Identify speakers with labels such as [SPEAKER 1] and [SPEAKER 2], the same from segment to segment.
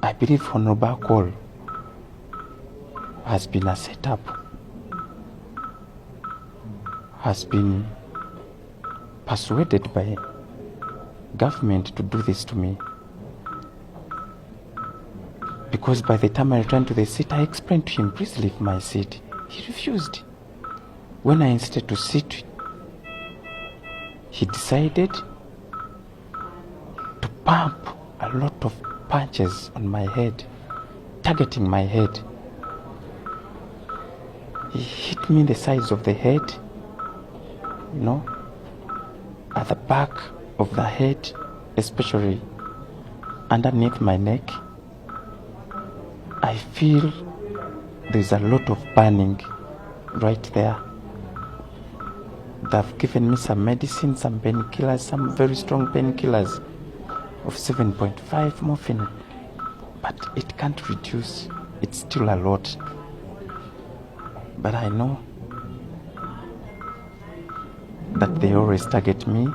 [SPEAKER 1] I believe Honorable Akol has been a setup, has been persuaded by government to do this to me. Because by the time I returned to the seat, I explained to him, please leave my seat. He refused. When I insisted to sit, he decided to pump a lot of punches on my head, targeting my head. He hit me in the sides of the head, at the back of the head, especially underneath my neck. I feel there's a lot of burning right there. They've given me some medicine, some painkillers, some very strong painkillers of 7.5 morphine, but it can't reduce. It's still a lot. But I know that they always target me.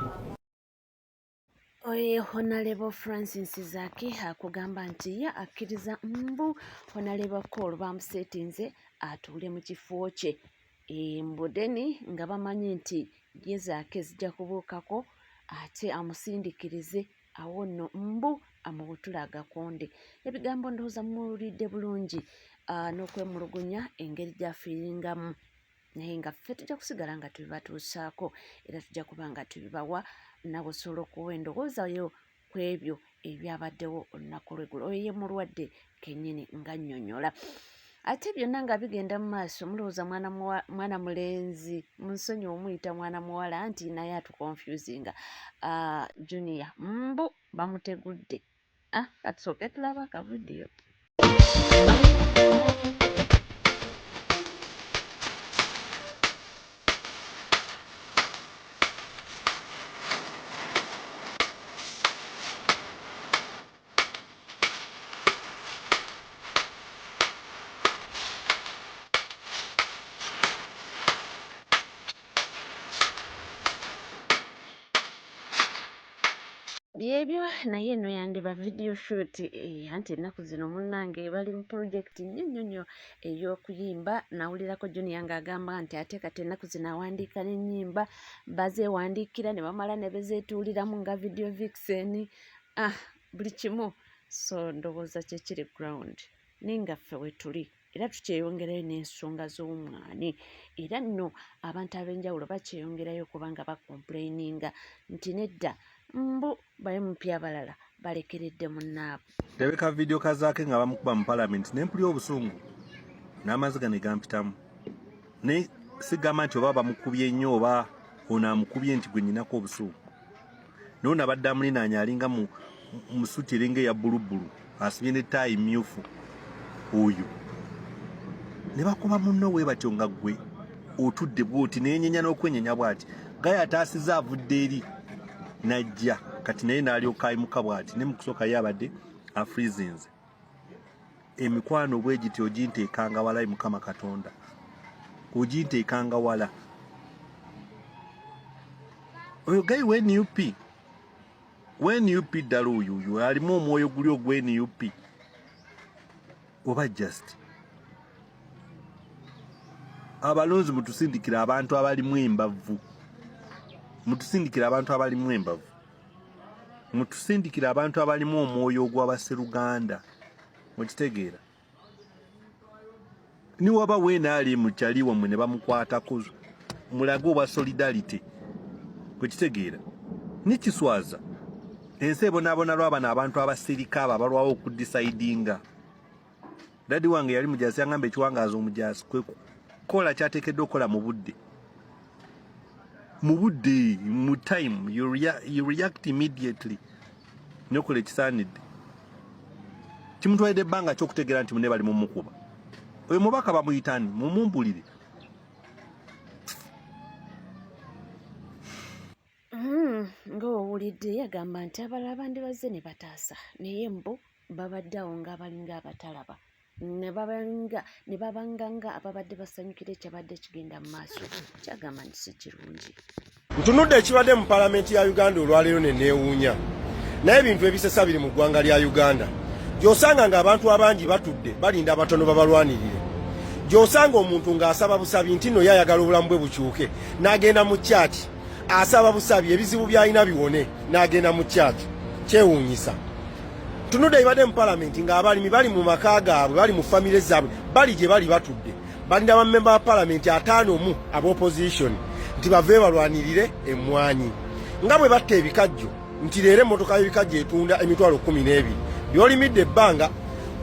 [SPEAKER 2] Oyo Honalebo Francis Zaake akugamba nti ye akkiriza mbu Honalebo Cole bamuseetinze atuule mu kifo kye mbu then nga bamanyi nti ye Zaake zijja kubuukako ate amusindikirize awo nno mbu amubutule agakonde. Ebigambo ndowooza muwulidde bulungi n'okwemulugunya engeri gy'afiiringamu, naye nga ffe tujja kusigala nga tubibatuusaako era tujja kuba nga tubibawa, nawe osobola okuwa endowooza yo ku ebyo ebyabaddewo olunaku lw'eggulo. Oyo ye mulwadde kennyini ng'annyonnyola. Ate byonna nga bigenda mu maaso, mulowooza mwana mulenzi, munsonyiwe omuyita mwana muwala nti naye atuconfusinga, Junior mbu bamutegudde. Katusooke tulabe akavidiyo. Byebyo naye eno yandiba video shoot, anti ennaku zino munnange bali mu project nnyo nnyo nnyo ey'okuyimba. Nawulirako Junior ng'agamba nti ate kati ennaku zino awandiika n'ennyimba, bazeewandiikira ne bamala ne bezeetuuliramu nga video vixen, buli kimu. So ndowooza kye kiri ground, naye nga ffe we tuli era tukyeyongerayo n'ensonga z'omwani, era nno abantu ab'enjawulo bakyeyongerayo kubanga bacomplaininga nti nedda mbu ba MP abalala balekeredde munnaabwe.
[SPEAKER 3] Ndabika vidiyo kazaake nga bamukuba mu palamenti ne mpulira obusungu n'amaziga ne gampitamu, naye sigamba nti oba bamukubye nnyo oba ono amukubye nti gwe nnyinako obusungu, naye ono abadde amulinaanye alinga mu musuti eringa eya bbulubbulu, asibye n'ettaayi mmyufu oyo, ne bakuba munno we batyo nga ggwe otudde bw'oti neyenyenya n'okwenyenya bw'ati. Gaya ataasiza avudde eri n'ajja kati naye n'alyoka ayimuka bw'ati, ne mu kusooka ye abadde afreezinze. Emikwano bwe giti oginteekanga wala, Mukama Katonda, oginteekanga wala. Oyo gayi we NUP, we NUP ddala oyo, oyo alimu omwoyo guli ogwa NUP oba just abalonzi. Mutusindikira abantu abalimu embavu, mutusindikira abantu abalimu embavu, mutusindikira abantu abalimu omwoyo ogw'abaseruganda. Mukitegeera niwaba wenaali mukyali wammwe ne bamukwatako, mulage obwa solidarity. Kwekitegeera nikiswaza ensi ebonaabona lwabano abantu abasirika abo abalwawo okudecidinga. Daddy wange yali mujasi, yangamba ekiwangaaza omujasi kwe kukola kyateekeddwa okukola mu budde, mu budde, mu time. You react immediately nokola ekisaanidde. Kimutwalidde ebbanga kyokutegeera nti mune bali mumukuba. Oyo mubaka bamuyitani? Mumumbulire.
[SPEAKER 2] Ng'owulidde yagamba nti abalala bandibazze ne bataasa, naye mbu babadde awo ng'abalinga abatalaba, ne babanga nga ababadde basanyukira ekyabadde kigenda mu maaso, kyagamba nti si kirungi.
[SPEAKER 4] Ntunudde ekibadde mu palamenti ya Uganda olwaleero ne neewuunya, naye ebintu ebisesa biri mu ggwanga lya Uganda. Gy'osanga ng'abantu abangi batudde balinda abatono babalwanirire. Gy'osanga omuntu ng'asaba busabi nti nno ye ayagala obulamu bwe bukyuke n'agenda mu kyaki, asaba busabi ebizibu by'alina biwone n'agenda mu kyaki. Kyewuunyisa. Tunudde ebibadde mu palamenti ng'abalimi bali mu maka gaabwe, bali mu famire zaabwe, bali gye bali batudde balinda bammemba ba palamenti 50 aba opposition nti bave balwanirire emmwanyi nga bwe batta ebikajjo nti leero emmotoka y'ebikajjo etunda 120,000 by'olimidde ebbanga,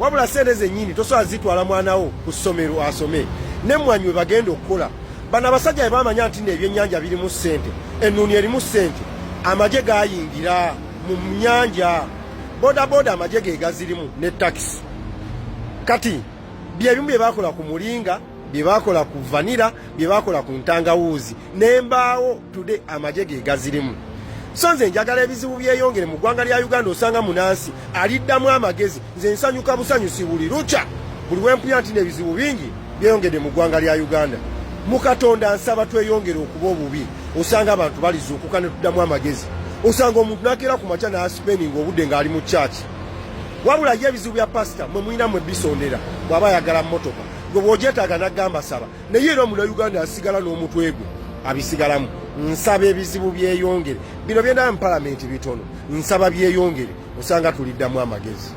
[SPEAKER 4] wabula ssente zennyini tosobola zitwala mwana wo ku ssomero asome n'emmwanyi we bagenda okukola. Bano abasajja bwe bamanya nti nno ebyennyanja birimu ssente, ennuuni erimu ssente, amagye gayingira mu nnyanja, bodaboda amagye ge gazirimu ne takisi. Kati byebimu bye bakola ku mulinga, bye bakola ku vanira, bye bakola ku ntangawuuzi n'embaawo, today amagye ge gazirimu. So nze njagala ebizibu byeyongere mu ggwanga lya Uganda, osanga munansi aliddamu amagezi. Nze nsanyuka busanyusi buli lukya, buli wempulira nti n'ebizibu bingi byeyongedde mu ggwanga lya Uganda. Mu Katonda nsaba tweyongere okuba obubi, osanga abantu balizuukuka ne tuddamu amagezi. Osanga omuntu nakeera ku makya n'aspeninga obudde ng'ali mu kyaki. Wabula ye ebizibu bya pasita mwe mulina mwe bisondera, bw'aba ayagala mmotoka gwe bw'ogyetaaga n'agamba saba, naye era omunauganda asigala n'omutwe gwe abisigalamu. Nsaba ebizibu byeyongere, bino byendaba mu palamenti bitono, nsaba byeyongere, osanga tuliddamu amagezi.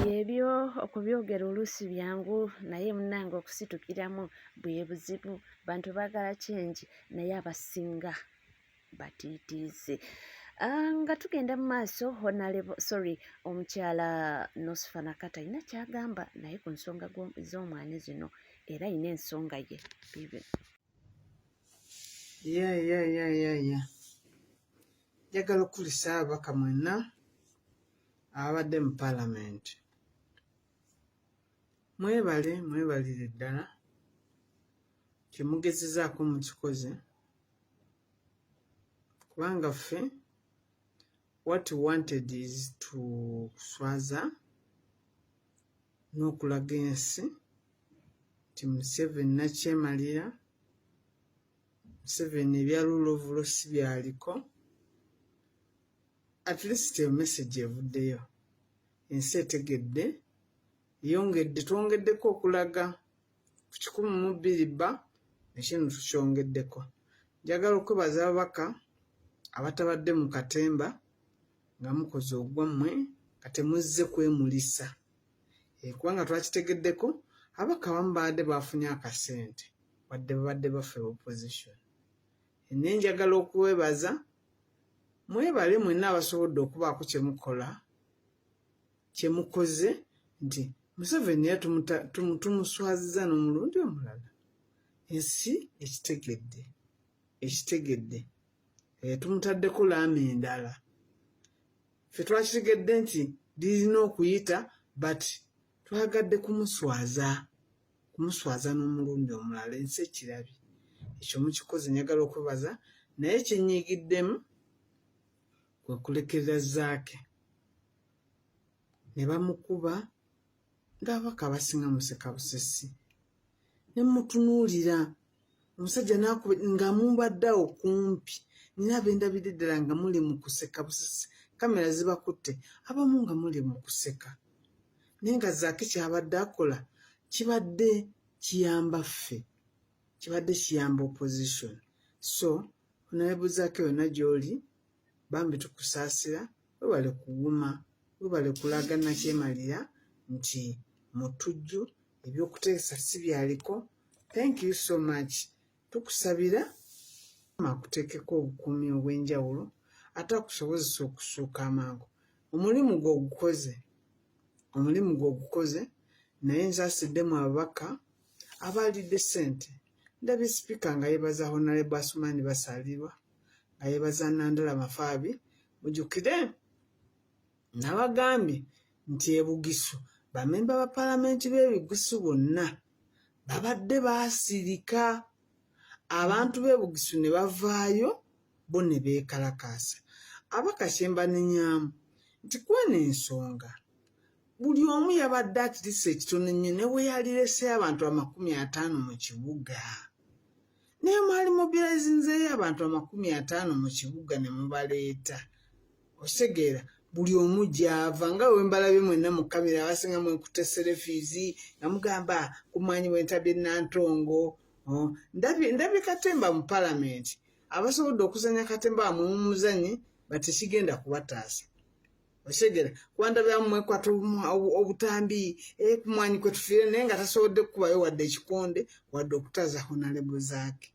[SPEAKER 2] Byebyo okubyogera oluusi byangu, naye munnange okusitukiramu bwe buzibu. Bantu baagala change, naye abasinga batiitiizi. Nga tugenda mu maaso, honorable, sorry, omukyala Nosfa Nakata alina kyagamba naye ku nsonga z'omwani zino, era alina ensonga ye bibyo.
[SPEAKER 5] Ya, njagala okukulisa ababaka mwenna ababadde mu paalamenti. Mwebale, mwebalire ddala kyemugezezaako mukikoze, kubanga ffe what we wanted is to kuswaza n'okulaga ensi nti Museveni nakyemalira, Museveni ebya rule of law si byaliko. At least eyo message evuddeyo, ensi etegedde, eyongedde, twongeddeko okulaga ku 102 bba nekino tukyongeddeko. Njagala okwebaza ababaka abatabadde mu katemba nga mukoze ogwammwe nga temuzze kwemulisa, kubanga twakitegeddeko ababaka abamu babadde bafunye akasente wadde babadde baffe opposition. Naye njagala okwebaza, mwebale mwenna abasobodde okubaako kyemukola, kyemukoze nti Museveni era tumuswazizza n'omulundi omulala. Ensi ekitegedde, ekitegedde, tumutaddeko laama endala. Ffe twakitegedde nti lirina okuyita, but twagadde kumuswaza, kumuswaza n'omulundi omulala. Ensi ekirabye, ekyo mukikoze, njagala okwebaza. Naye kyenyigiddemu kwe kulekerera Zaake ne bamukuba ng'ababaka abasinga museka busesi, ne mutunuulira omusajja n'akuba nga mubadde awo kumpi. Nina abendabidde ddala nga muli mu kuseka busesi, kamera zibakutte, abamu nga muli mu kuseka, naye nga Zaake kyabadde akola kibadde kiyamba ffe, kibadde kiyamba opposition. So honorable Zaake, yonna gy'oli bambi tukusaasira, webale kuguma, webale kulaga nakyemalira nti mutujju, ebyokuteesa si byaliko. Thank you so much. Tukusabira akuteekeko obukuumi obw'enjawulo ate akusobozesa okusuuka amangu. Omulimu gwe ogukoze, omulimu gwe ogukoze. Naye nsaasiddemu ababaka abaalidde ssente. Ndabye sipiika nga yeebaza Honorable Asuman Basalirwa, nga yeebaza Nandala Mafaabi. Mujjukire nabagambye nti ebugisu bamemba ba paalamenti b'ebigisu bonna babadde baasirika, abantu b'ebugisu ne bavaayo bo ne beekalakaasa. Abaka kyembanenyaamu nti kweno ensonga buli omu yabadde atirise ekitono ennyo ne bwe yalireseyo abantu 50 mu kibuga, naye mwali mobilizinzeeyo abantu 50 mu kibuga ne mubaleeta. Okitegeera? Buli omu gy'ava nga bwe mbalabye mwenna mu kamera, abasinga mwekutte selfies nga mugamba kumanyi bwe ntabye Nantongo. Oh, ndabye katemba mu palamenti, abasobodde okuzanya katemba wamwe mumuzanye, batekigenda kubataasa. Okitegera? Kuba ndabyamu mwekwata obutambi kumwanyi kwe tufiire, naye nga tasobodde kukubayo wadde ekikonde wadde okutaza Honorable Zaake.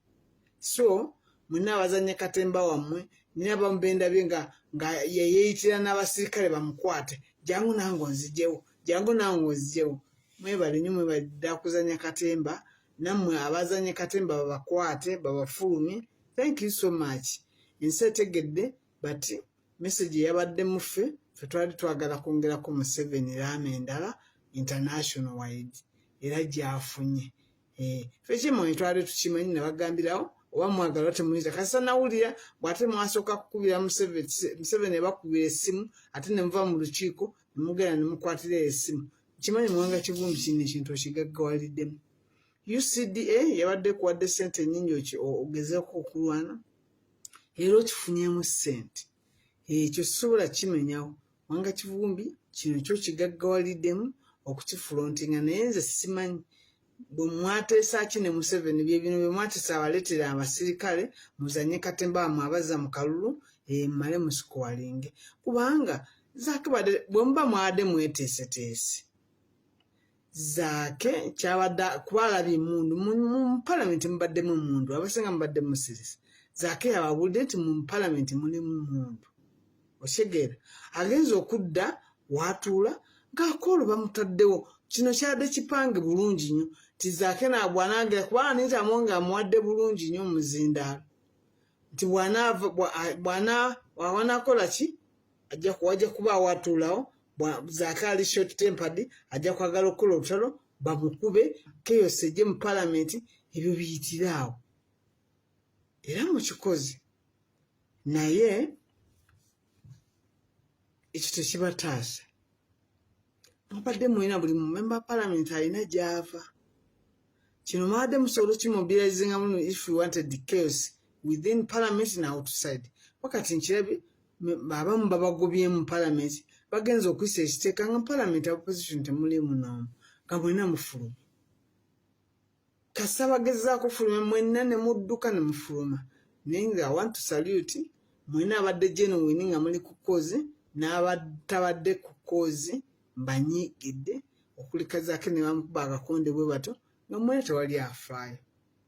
[SPEAKER 5] So mwenna abazanya katemba wammwe, nina abamu bendabye nga yeyeyitira n'abasirikale bamukwate, jangu nange onzijewo, jangu nange onzijewo. Mwebale nnyo, mwebale dda kuzanya katemba. Nammwe abazanye katemba babakwate babafulumye. Thank you so much. Ensi etegedde, but message eyabadde muffe, ffe twali twagala kwongerako Museveni raama endala international wide, era gyafunye. Ffe kimanyi twali tukimanyi, nabagambirawo oba mwagala temuyinza kasita nawulira bw'ate mwasooka kukubira Museveni, ebakubira essimu, ate ne muva mu lukiiko ne mugenda ne mukwatira essimu. Kimanyi Muwanga Kivumbi kino ekintu okigaggawaliddemu. UCDA yabadde kuwadde ssente nnyingi ogezeeko okulwana, era okifunyemu ssente, ekyo sisobola kimenyawo. Muwanga Kivumbi kino kyo kigaggawaliddemu okukifrontinga, naye nze simanyi bwe mwateesa ki ne Museveni. Bye bino bye mwateesa, abaleetera abasirikale muzanye katemba wamwe abazza mu kalulu, mmale musikowalinge, kubanga Zaake bwe muba mwadde mweteeseteese, Zaake kyabadde kuba alabye emundu mu palamenti, mubaddemu emundu, abasinga mubadde musirisa. Zaake yababuulidde nti mu palamenti mulimu mundu. Okitegeera? Agenza okudda watuula ng'akoolo bamutaddewo. Kino kyadde kipange bulungi nnyo nti Zaake bw'anaagera, kuba Anita Among amuwadde bulungi nnyo omuzindaalo nti bw'anaakola ki wajja kuba awatuulawo. Zaake ali short tempered, ajja kwagala okukola olutalo bamukube, chaos ejje mu palamenti, ebyo biyitire awo. Era mukikoze, naye ekyo tekibataasa. Mubadde mulina buli mumemba wa palamenti alina gy'ava. Kino mwabadde musobola okimobilizinga muno if you wanted chaos within parliament na outside. Wakati nkirabye abamu babagobyemu mu palamenti, bagenza okuyisa ekiteeka nga palamenti opposition temuliimu n'omu, nga mwenna mufuluma. Kasa bagezaako fuluma, mwenna ne mudduka ne mufuluma. Naye nga I want to salute mwenna abadde genuine nga muli ku cause n'abatabadde ku cause, mbanyiigidde okuli Kazaake ne bamukuba akakonde bwe bato nga mwena tewali afaayo.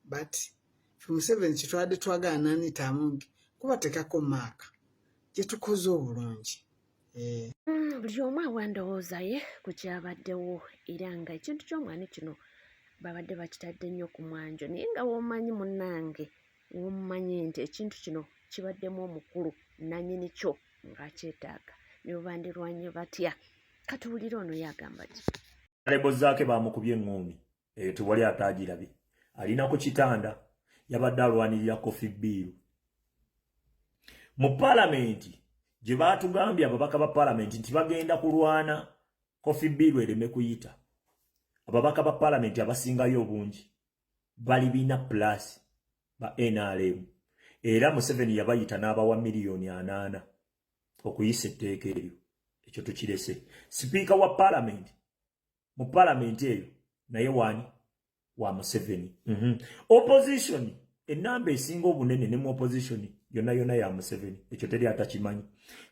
[SPEAKER 5] But fe Museveni kyetwabadde twagala n'Anita Among kubateekako maaka gye tukoze obulungi.
[SPEAKER 2] Buli omu awa ndowooza ye ku kyabaddewo, era nga ekintu ky'omwani kino babadde bakitadde nnyo ku mwanjo, naye nga w'omanyi munnange, w'omumanyi nti ekintu kino kibaddemu omukulu nannyini kyo ng'akyetaaga, ne bwe bandirwanye batya. Katuwulire ono ye agamba ki.
[SPEAKER 6] Lebo Zaake bamukubye eŋŋuumi eyo, tewali ataagirabye, alina ku kitanda, yabadde alwanirira coffee bill mu paalamenti gye baatugambye ababaka ba paalamenti nti bagenda kulwana coffee bill ereme kuyita. Ababaka ba paalamenti abasingayo obungi bali bina plus ba NRM, era Museveni yabayita n'abawa miliyoni 40 okuyisa etteeka eryo. Ekyo tukirese. Sipiika wa paalamenti mu paalamenti eyo naye waani? Wa Museveni. Opposition enamba esinga obunene ne mu opposition yonna yonna ya Museveni, ekyo teri atakimanyi.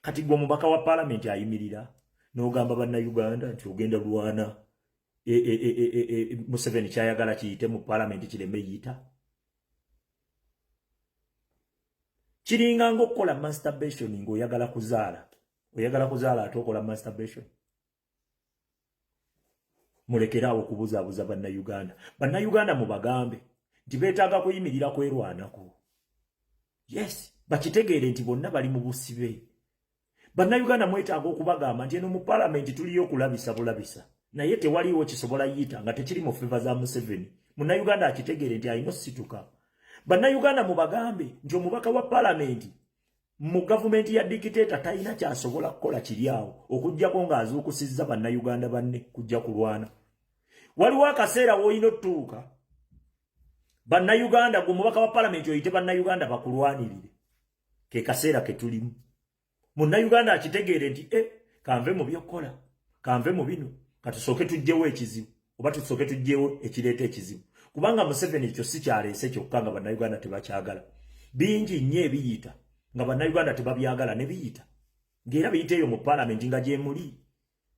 [SPEAKER 6] Kati gwe omubaka wa paalamenti ayimirira n'ogamba bannayuganda nti ogenda lwana Museveni kyayagala kiyite mu paalamenti kireme yita, kiringa ng'okukola masturbation ng'oyagala kuzaala, oyagala kuzaala ate okola masturbation. Mulekere awo okubuzaabuza bannayuganda. Bannayuganda mubagambe nti beetaaga kuyimirira kwerwanako. Yes, bakitegeere nti bonna bali mu busibe. Bannayuganda mwetaaga okubagamba nti eno mu paalamenti tuliyo okulabisa bulabisa, naye tewaliiwo kisobola yita nga tekiri mu favour za Museveni. Munnayuganda akitegeere nti alina osituka. Bannayuganda mubagambe nti omubaka wa paalamenti mu gavumenti ya dictator talina kyasobola kukola kiri awo okuggyako ng'azuukusizza bannayuganda banne kujja kulwana. Waliwo akaseera w'olina otutuuka bannayuganda, gwe omubaka wa paalamenti oyite bannayuganda bakulwanirire. Ke kaseera ke tulimu. Munnayuganda akitegeere nti e kanve mu byokkola, kanve mu bino, katusooke tuggyewo ekizibu oba tusooke tuggyewo ekireeta ekizibu, kubanga Museveni ekyo si kyaleese kyokka nga Bannayuganda tebakyagala. Bingi nnyo ebiyita nga Bannayuganda tebabyagala ne biyita, ng'era biyita eyo mu paalamenti nga gyemuli.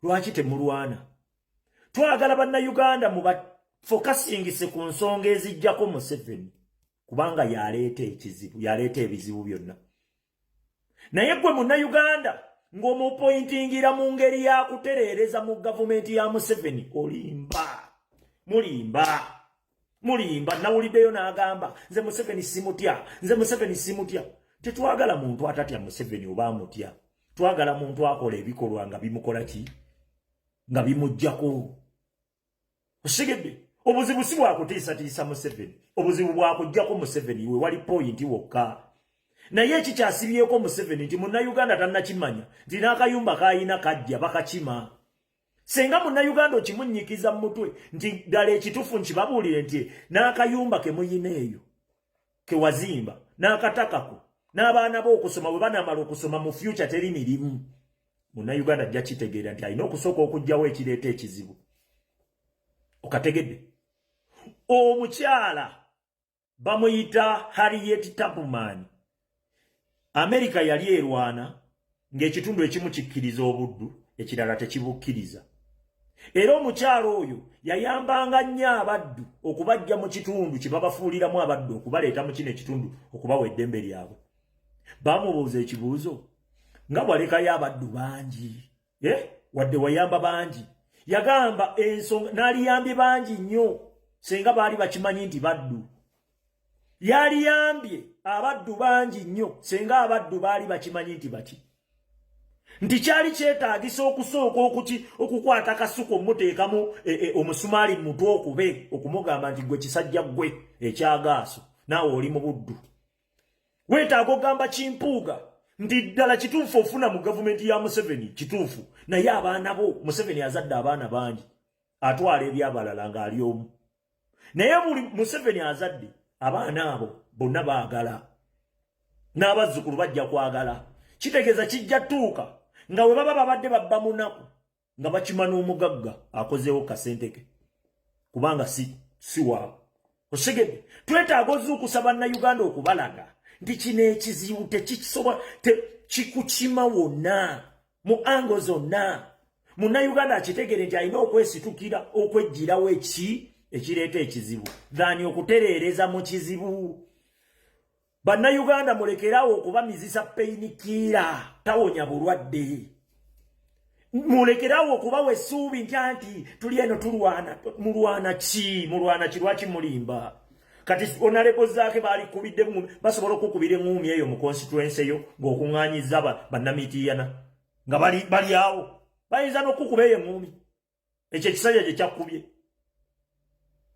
[SPEAKER 6] Lwaki temulwana? Twagala Bannayuganda mubafokasingise ku nsonga ezijjako Museveni, kubanga yaleeta ekizibu, yaleeta ebizibu byonna. Naye gwe Munnayuganda ng'omupointingira mu ngeri ya kutereereza mu gavumenti ya Museveni, olimba, mulimba, mulimba. Nawuliddeyo n'agamba, "Nze Museveni simutya, nze Museveni simutya." Tetwagala muntu atatya Museveni oba amutya. Twagala muntu akola ebikolwa nga bimukola ki, nga bimuggyako. Osigedde? Obuzibu si bwakutiisatiisa Museveni, obuzibu bwakuggyako Museveni. We wali point wokka. Naye ekikyasibyeko Museveni nti Munnayuganda tannakimanya nti n'akayumba kayina kajja bakakima. Senga Munnayuganda okimunnyikiza mu mutwe nti ddala ekituufu nkibabuulire nti n'akayumba ke muyina eyo kewazimba n'akatakako n'abaana bo okusoma, bwe banaamala okusoma mu future teri mirimu. Munnayuganda ajja kitegeera nti alina okusooka okuggyawo ekireeta ekizibu. Okategedde? Omukyala bamuyita Harriet Tubman. Amerika yali erwana ng'ekitundu ekimu kikkiriza obuddu, ekirala tekibukkiriza. Era omukyala oyo yayambanga nnyo abaddu okubajja mu kitundu kye babafuuliramu abaddu, okubaleeta mu kino ekitundu, okubawa eddembe lyabwe. Bamubuuza ekibuuzo, "Nga walekayo abaddu bangi, eh? Wadde wayamba bangi?" Yagamba, "Ensonga n'aliyambye bangi nnyo senga baali bakimanyi nti baddu. Yaliyambye abaddu bangi nnyo senga abaddu baali bakimanyi nti baki, nti kyali kyetaagisa okusooka okuki okukwata kasuku omuteekamu omusumaali mu mutwe okube okumugamba nti gwe kisajja gwe ekyagaaso, naawe oli mu buddu." Weetaaga ogamba Kimpuuga nti ddala kituufu ofuna mu gavumenti ya Museveni, kituufu, naye abaana bo, Museveni azadde abaana bangi, atwala ebyabalala ng'ali omu, naye buli Museveni azadde abaana abo bonna baagala, n'abazzukulu bajja kwagala. Kitegeeza kijja tuuka nga bwe baba babadde babba munaku nga bakima n'omugagga akozeewo kasente ke, kubanga si waabwe. Osegedde? Twetaaga ozuukusa Bannayuganda okubalaga nti kino ekizibu tekisobola kikukima wonna mu angle zonna. Munnayuganda akitegere nti alina okwesitukira okwejjirawo eki ekireeta ekizibu than okutereereza mu kizibu. Bannayuganda, mulekerawo okubamizisa painkiller, tawonya bulwadde. Mulekerawo okubawa essuubi nti anti tuli eno tulwana. Mulwana ki? Mulwana ki? Lwaki mulimba? Kati honorable Zaake balikubidde, basobola okukubira eŋŋuumi eyo mu constituency eyo ng'okuŋŋaanyiza bannamitiiyana nga bali awo, bayinza n'okukuba eyo eŋŋuumi. Ekyo ekisajja gye kyakkubye.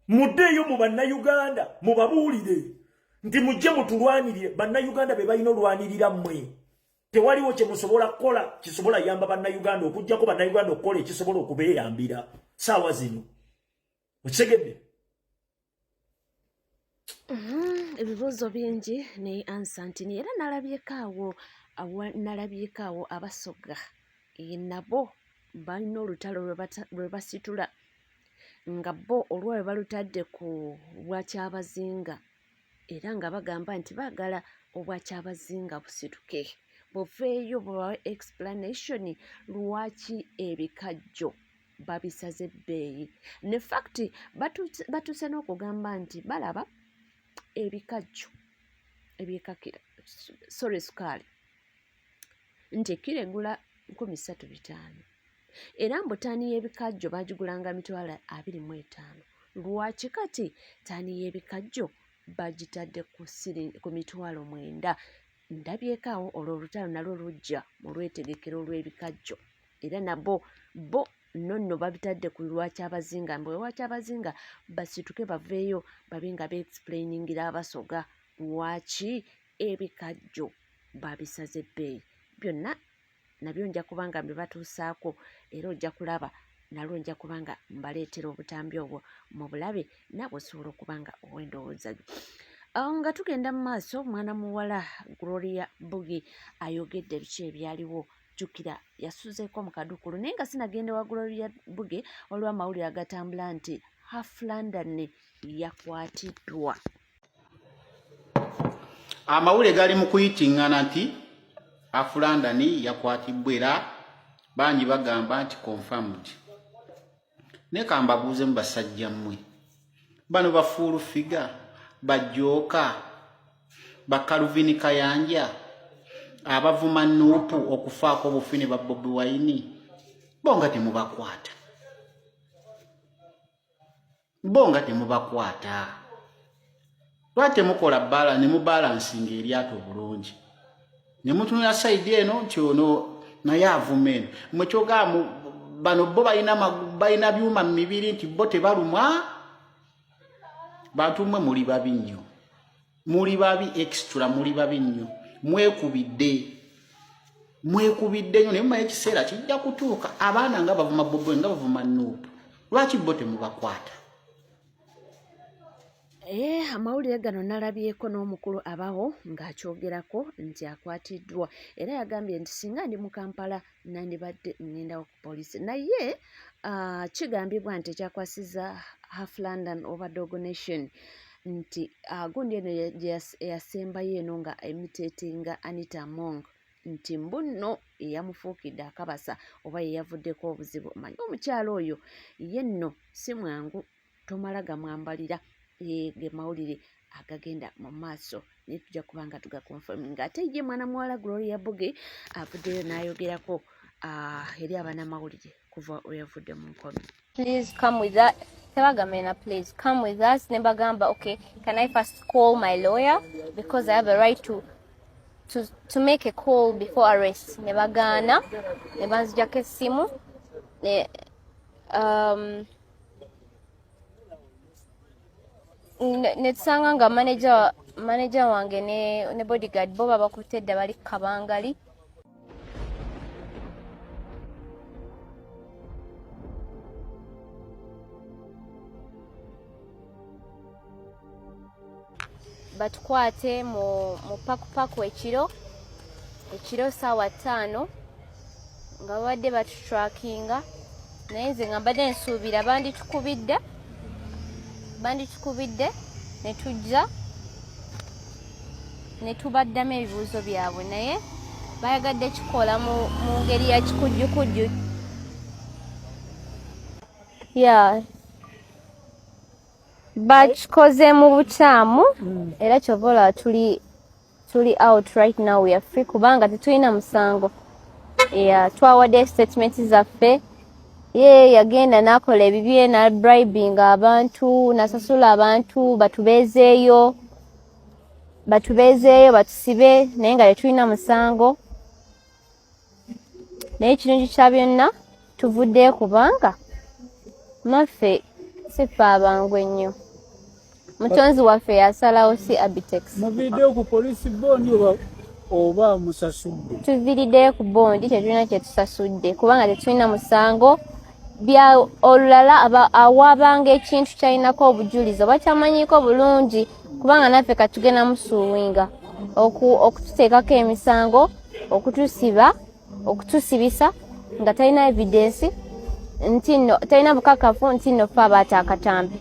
[SPEAKER 6] Muddeeyo mu Bannayuganda mubabuulire nti mujje mutulwanirire. Bannayuganda be balina olwanirira mmwe. Tewaliwo kye musobola kukola kisobola yamba Bannayuganda okugjako Bannayuganda okukola ekisobola okubeeyambira saawa zino. Okitegedde?
[SPEAKER 2] Ebibuuzo bingi naye answer nti era nalabyeko awo Abasoga nabo balina olutalo lwe basitula nga bo olwabe balutadde ku Bwakyabazinga, era nga bagamba nti baagala Obwakyabazinga busituke buveeyo bubawe explanation lwaki ebikajjo babisaze ebbeeyi. Ne fact batuuse n'okugamba nti balaba ebikajjo ebyekakira, sorry, sukaali, nti ekkiro egula 3500, era mbu taani y'ebikajjo bagigulanga 25000. Lwaki kati taani y'ebikajjo bagitadde ku 90,000? Ndabyeko awo olwo olutalo nalwo lujja mu lwetegekero olw'ebikajjo, era nabo bo nno nno babitadde ku Lwakyabazinga, mbu Lwakyabazinga basituke baveeyo babe nga beexplainingira Abasoga lwaki ebikajjo babisaze ebbeeyi. Byonna nabyo nja kuba nga mbibatuusaako, era ojja kulaba nalwo nja kuba nga mbaleetera obutambi obwo mu bulabe, naawe osobola okuba nga ow'endowooza yo. Nga tugenda mu maaso, mwana muwala Gloria Bugi ayogedde biki ebyaliwo. Jjukira yasuzeeko mu kaduukulu, naye nga sinagenda wa Gloria Bugi, waliwo amawulire agatambula nti Half London yakwatiddwa.
[SPEAKER 7] Amawulire gali mu kuyitingana nti Half London yakwatibbwa, era bangi bagamba nti confirmed. Naye kambabuuzemu basajja mmwe, bano bafuulu figa bajooka bakaluvini Kayanja abavuma Nuupu okufaako obufi ne ba Bobi Wine, bo nga temubakwata, bo nga temubakwata. Lwaki temukola bala ne mubalansinga eryato bulungi ne mutunula sayidi eno nti ono naye avuma eno? Mwe kyogamba bano bo balina byuma mu mibiri nti bo tebalumwa. Bantu mmwe muli babi nnyo, muli babi extra, muli babi nnyo, mwekubidde, mwekubidde nnyo. Naye mumanyi ekiseera kijja kutuuka abaana nga bavuma Bobi, nga bavuma Nuupu, lwaki bo temubakwata?
[SPEAKER 2] Amawulire gano nalabyeko n'omukulu abawo ng'akyogerako nti akwatiddwa, era yagambye nti singa ndi mu Kampala nandibadde ŋŋendawo ku poliisi. Naye kigambibwa nti ekyakwasizza Half London oba Dog Nation nti gundi eno eyasembayo eno nga emiteetinga Anita Among, nti mbu nno eyamufuukidde akabasa oba ye yavuddeko obuzibu. Manyi omukyala oyo ye nno si mwangu, tomala gamwambalira. Ge mawulire agagenda mu maaso, naye tujja kuba nga tugakonfaminga. Ate ye mwana muwala Gloria Bugi avuddeyo n'ayogerako eri abanamawulire kuva we yavudde mu nkomi.
[SPEAKER 8] Please come with that. Tebagamba please come with us. Ne bagamba, okay, can I first call my lawyer, because I have a right to make a call before arrest. Ne bagaana, ne banzijako essimu ne ne tusanga nga manager wange ne bodyguard bo babakutte dda, bali kabangali. Batukwate mu pakupaku ekiro saawa 5 nga babadde batutrackinga. Naye nze nga mbadde nsuubira banditukubidde ne tujja ne tubaddamu ebibuuzo byabwe, naye bayagadde kikola mu ngeri ya kikujjukujju. Yeah, bakikoze mu bukyamu, era kyova olaba tuli out right now, we are free, kubanga tetulina musango. Yeah, twawadde statement zaffe. Ye yagenda n'akola ebibye, na bribing abantu, nasasula abantu batubeezeeyo batusibe, naye nga tetulina musango. Naye ekirungi kya byonna, tuvuddeyo, kubanga naffe si ffe abangu ennyo. Mutonzi waffe yasalawo, si Abitex.
[SPEAKER 9] Muviiriddeyo ku poliisi bond oba musasudde?
[SPEAKER 8] Tuviiriddeyo ku bond, tetulina kyetusasudde kubanga tetulina musango. Bya olulala awabanga ekintu kyalinako obujulizi oba kyamanyiiko bulungi, kubanga naffe katugenda musuuwinga okututeekako emisango, okutusiba, okutusibisa nga talina evidence nti nno talina bukakafu nti nno fe abaata akatambi.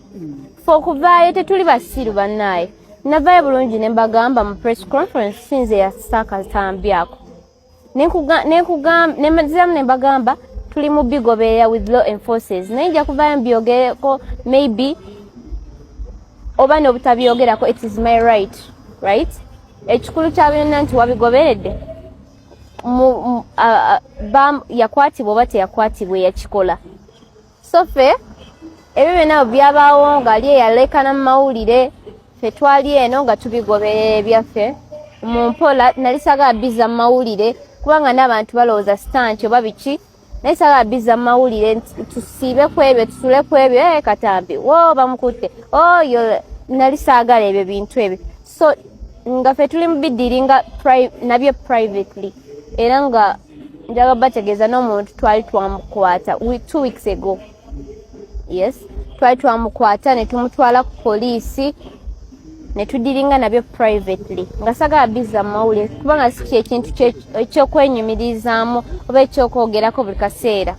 [SPEAKER 8] Fe okuvaayo tetuli basiru bannaaye. Navaayo bulungi ne mbagamba mu press conference, sinze yassa akatambi ako. Nenziramu ne mbagamba tuli mu bigoberera with law enforcers, naye nja kuvaayo mbyogereko maybe oba n'obutabyogerako, it is my right, right? Ekikulu kya byonna nti wabigoberedde, yakwatibwa oba teyakwatibwa eyakikola. So ffe ebyo byonna byabaawo nga ali eyalekana mu mawulire, ffe twali eno nga tubigoberera ebyaffe mu mpola. Nali saagala biza mu mawulire kubanga n'abantu balowooza stunt oba biki, naye saagala biza mu mawulire nti tusiibe ku ebyo, tusule ku ebyo, katambi wo bamukutte oyo. Nali saagala ebyo bintu ebyo, so nga ffe tuli mu bidiringa nabyo privately. Era nga njagala bategeeza n'omuntu twali twamukwata 2 weeks ago. Yes, twali twamukwata ne tumutwala ku poliisi. Ne tudiringa nabyo privately, nga sagala bizza mu mawulire kubanga si kyekintu ekyokwenyumirizaamu oba ekyokwogerako buli kaseera.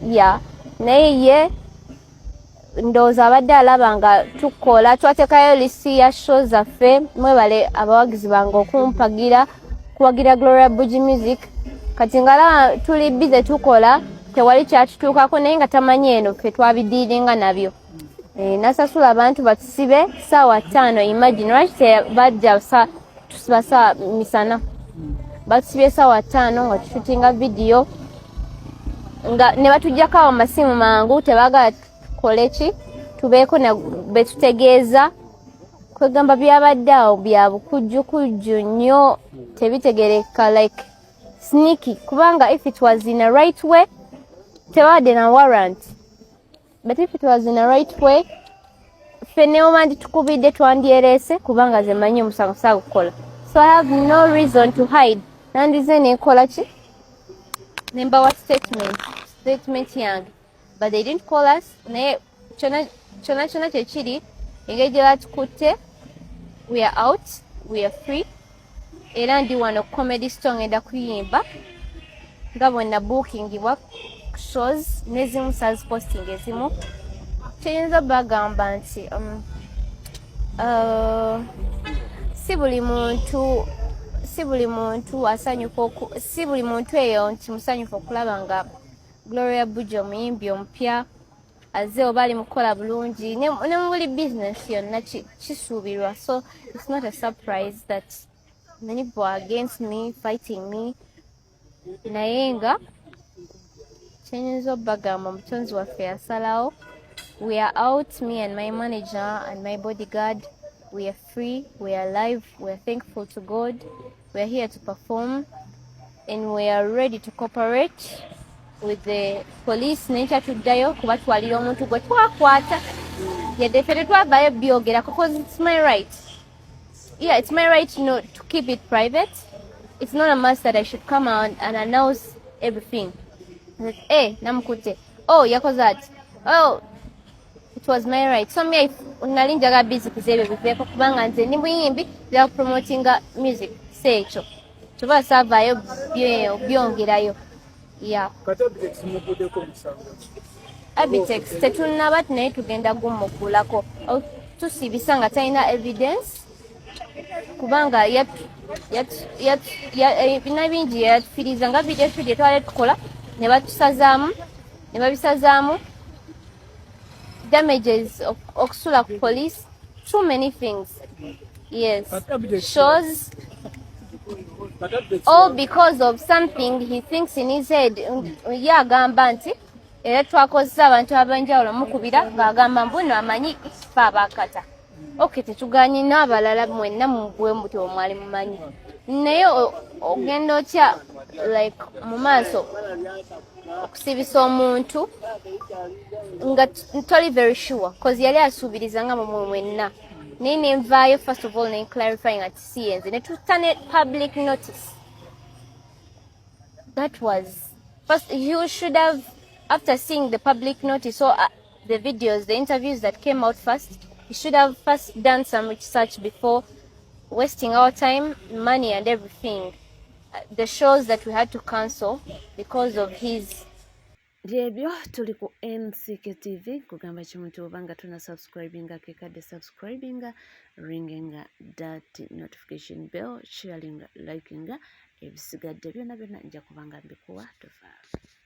[SPEAKER 8] Ya, naye ye ndowooza abadde alaba nga tukola, twateekayo list ya show zaffe. Mwebale abawagizi bange okumpagira, kuwagira Gloria Bugie Music. Kati ngaalaba tuli busy tukola, tewali kyatutuukako, naye nga tamanyi eno ffe twabidiiringa nabyo. Nasasula abantu batusibe saawa 5. Imagine, lwaki tebajja tusiba saa misana? Batusibye saawa 5 nga tushutinga vidiyo, nga ne batujjako awo masimu mangu. Tebagala tukole ki, tubeeko betutegeeza. Kwegamba byabadde awo bya bukujjukujju nnyo, tebitegereka, like sneaky, kubanga if it was in a right way tebabadde na warrant, but if it was in a right way, ffe neoba ndi tukubidde twandyereese, kubanga ze manyi omusango saagukola, so I have no reason to hide. Nandize nenkola ki, nembawa statement yange, but they didn't call us. Naye kyonna kyonna kyonna kyekiri, engeri gye batukutte, we are out, we are free. Era ndi wano Comedy Store, ngenda kuyimba nga bwe nabookingibwa shows n'ezimu saziposting ezimu. Kiyinza bagamba nti si buli muntu asanyuka, si buli muntu eyo nti musanyufu okulaba nga Gloria Bugie omuyimbi omupya aze oba ali mukukola bulungi. Ne mu buli bizinesi yonna kisuubirwa, so it's not a surprise that many people are against me, fighting me. Naye nga kyenyinza obbagamba, omutonzi waffe yasalawo. We are out, me and my manager and my bodyguard. We are free, we are alive, we are thankful to God. We are here to perform and we are ready to cooperate with the police. Nenkya tuddayo kubatwalira omuntu gwe twakwata, yadde ffe tetwavaayo byogerako, because it's my right. Yeah, it's my right to keep it private. It's not a must that I should come out and announce everything. That, eh, namukutte. Oh, yakoze ati. Oh, it was my right. So me, nali njagala bizikiza ebyo biveeko, kubanga nze ndi muyimbi, njagala promotinga music. Si ekyo. Tuba saavaayo byongerayo. Yeah.
[SPEAKER 9] Kati Abitex muguddeko omusango ki?
[SPEAKER 8] Abitex tetunnaba, naye tugenda gumuggulako. Tusibisa nga talina evidence, kubanga ebina bingi yatufiriza nga video studio twali tukola ne batusazaamu ne babisazaamu, damages, okusula ku police, too many things, yes.
[SPEAKER 9] But Abitex-
[SPEAKER 8] Shows
[SPEAKER 9] But Abitex-
[SPEAKER 8] all because of something he thinks in his head. Ye agamba nti era twakozesa abantu ab'enjawulo mukubira, ng'agamba mbu nno amanyi fe abakata. Ok, tetuganye n'abalala mwenna mubwe muti omwali mumanyi, naye ogenda otya like mu maaso okusibisa omuntu nga toli very sure? Cause yali asuubiriza nga mumwe mwenna, naye nenvaayo first of all ne clarifying ati si yenze, ne tuta ne public notice. That was first. You should have, after seeing the public notice or the videos, the interviews that came out first, you should have first done some research before wasting our time, money and everything. The shows that we had to cancel because of his
[SPEAKER 2] Byebyo, tuli ku NCK TV. Kugamba kimu nti oba nga tuna subscribinga, kekadde subscribinga, ringinga that notification bell, sharinga, likinga. Ebisigadde byonna byonna nja kubanga mbikuwa. Tofaawo.